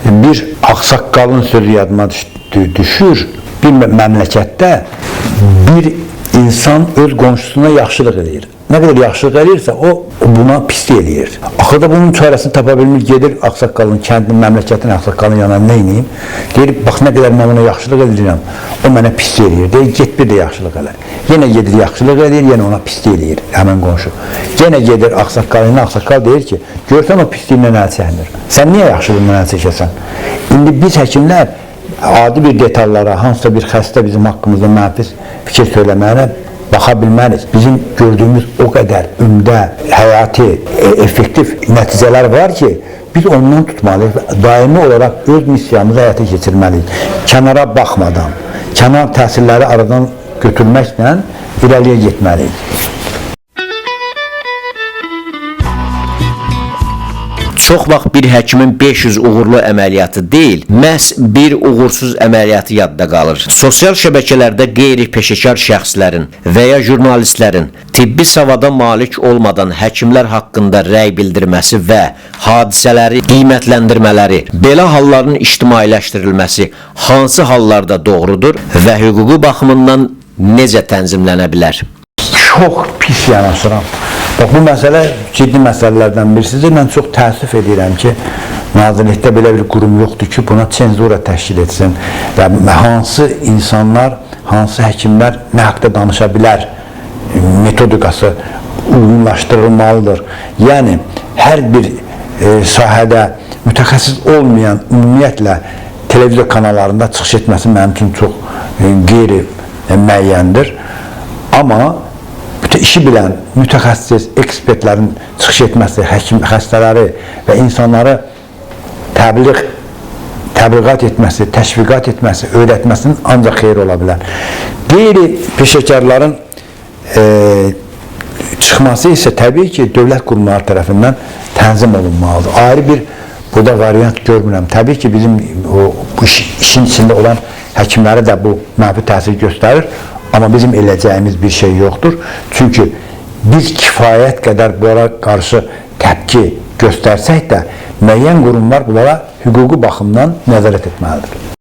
Bir ağsaqqalın sözü yadıma düşür. Bir məmləkətdə bir insan öz qonşusuna yaxşılıq eləyir. Nə qədər yaxşılıq eləyirsə, o buna pislik eləyir. Axırda bunun çarəsini tapa bilmir, gedir ağsaqqalın, kəndin, məmləkətin ağsaqqalın yanına, nə edeyim? Deyir, bax nə qədər mən ona yaxşılıq eləyirəm, o mənə pislik eləyir. Deyir, get bir də yaxşılıq elə. Yenə gedir yaxşılıq eləyir, yenə ona pislik eləyir həmin qonşu. Yenə gedir ağsaqqalın, ağsaqqal deyir ki, görsən o pisliyindən əl çəkmir. Sən niyə yaxşılığından əl çəkəsən? İndi biz həkimlər adi bir detallara, hansısa bir xəstə bizim haqqımızda mənfi fikir söyləməyinə baxa bilmərik. Bizim gördüyümüz o qədər ümdə, həyati, effektiv nəticələr var ki, biz ondan tutmalıyıq və daimi olaraq öz missiyamızı həyata keçirməliyik. Kənara baxmadan, kənar təsirləri aradan götürməklə irəliyə getməliyik. Çox vaxt bir həkimin 500 uğurlu əməliyyatı deyil, məhz bir uğursuz əməliyyatı yadda qalır. Sosial şəbəkələrdə qeyri-peşəkar şəxslərin və ya jurnalistlərin tibbi savada malik olmadan həkimlər haqqında rəy bildirməsi və hadisələri qiymətləndirmələri, belə halların ictimailəşdirilməsi hansı hallarda doğrudur və hüquqi baxımından necə tənzimlənə bilər? Çox pis yanaşıram. Bax, bu məsələ ciddi məsələlərdən birisidir. Mən çox təəssüf edirəm ki, nazirlikdə belə bir qurum yoxdur ki, buna senzura təşkil etsin və hansı insanlar, hansı həkimlər nə haqda danışa bilər metodikası uyğunlaşdırılmalıdır. Yəni, hər bir sahədə mütəxəssis olmayan ümumiyyətlə televiziya kanallarında çıxış etməsi mənim üçün çox qeyri-müəyyəndir. Amma bütün işi bilən mütəxəssis, ekspertlərin çıxış etməsi, həkim, xəstələri və insanları təbliğat etməsi, təşviqat etməsi, öyrətməsinin ancaq xeyri ola bilər. Qeyri-peşəkarların çıxması isə təbii ki, dövlət qurumları tərəfindən tənzim olunmalıdır. Ayrı bir burada variant görmürəm. Təbii ki, bizim bu işin içində olan həkimlərə də bu mənfi təsir göstərir. Amma bizim eləyəcəyimiz bir şey yoxdur. Çünki biz kifayət qədər bunlara qarşı təpki göstərsək də, müəyyən qurumlar bunlara hüquqi baxımdan nəzarət etməlidir.